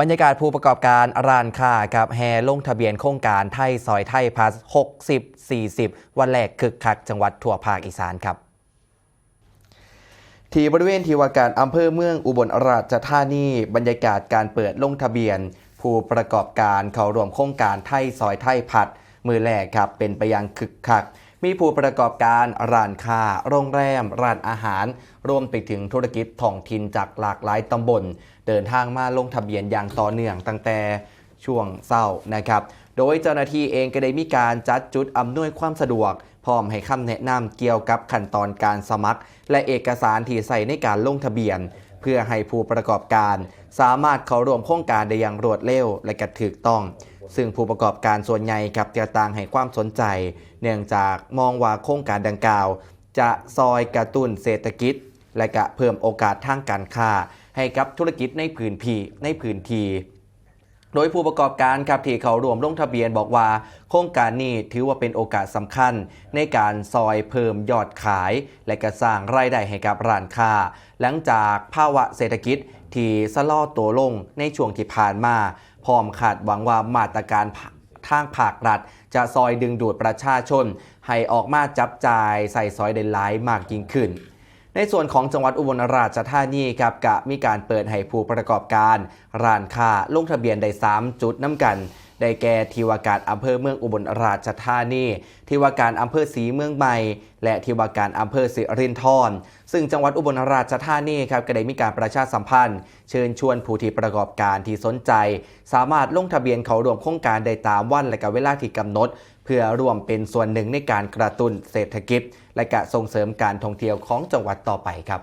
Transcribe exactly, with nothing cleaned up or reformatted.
บรรยากาศผู้ประกอบการร้านค้าครับแห่ลงทะเบียนโครงการไทยซอยไทยพลัส หกสิบ สี่สิบ วันแรกคึกคักจังหวัดทั่วภาคอีสานครับ ที่บริเวณที่ว่าการอำเภอเมืองอุบลราชธานี บรรยากาศการเปิดลงทะเบียน ผู้ประกอบการเข้าร่วมโครงการไทยซอยไทยพลัส มื้อแรกครับเป็นไปอย่างคึกคัก มีผู้ประกอบการร้านค้า โรงแรม ร้านอาหาร รวมไปถึงธุรกิจท้องถิ่นจากหลากหลายตำบล เดินทางมาลงทะเบียนอย่างต่อเนื่องตั้งแต่ช่วงเช้านะครับ โดยเจ้าหน้าที่เองก็ได้มีการจัดจุดอำนวยความสะดวก พร้อมให้คำแนะนำเกี่ยวกับขั้นตอนการสมัคร และเอกสารที่ใช้ในการลงทะเบียน เพื่อให้ผู้ประกอบการสามารถเข้าร่วมโครงการได้อย่างรวดเร็วและก็ถูกต้อง ซึ่งผู้ประกอบการส่วนใหญ่ครับจะต่างให้ความสนใจ เนื่องจากมองว่าโครงการดังกล่าว จะซอยกระตุ้นเศรษฐกิจ และก็เพิ่มโอกาสทางการค้า ให้กับธุรกิจในพื้นที่ในพื้นที่ โดยผู้ประกอบการครับที่เข้าร่วมลงทะเบียนบอกว่า โครงการนี้ถือว่าเป็นโอกาสสำคัญ ในการซอยเพิ่มยอดขาย และก็สร้างรายได้ให้กับร้านค้า หลังจากภาวะเศรษฐกิจที่ชะลอตัวลงในช่วงที่ผ่านมา พร้อมคาดหวังว่ามาตรการทางภาครัฐ จะซอยดึงดูดประชาชน ให้ออกมาจับจ่ายใช้สอยได้หลายมากยิ่งขึ้น ในส่วนของจังหวัดอุบลราชธานีครับก็มีการเปิดให้ผู้ประกอบการร้านค้าลงทะเบียนได้ สาม จุดนำกัน ได้แก่ที่ว่าการอำเภอเมืองอุบลราชธานี ที่ว่าการอำเภอศรีเมืองใหม่ และที่ว่าการอำเภอสิรินธร ซึ่งจังหวัดอุบลราชธานีครับก็ได้มีการประชาสัมพันธ์ เชิญชวนผู้ที่ประกอบการที่สนใจ สามารถลงทะเบียนเข้าร่วมโครงการได้ตามวันและก็เวลาที่กำหนด เพื่อร่วมเป็นส่วนหนึ่งในการกระตุ้นเศรษฐกิจ และก็ส่งเสริมการท่องเที่ยวของจังหวัดต่อไปครับ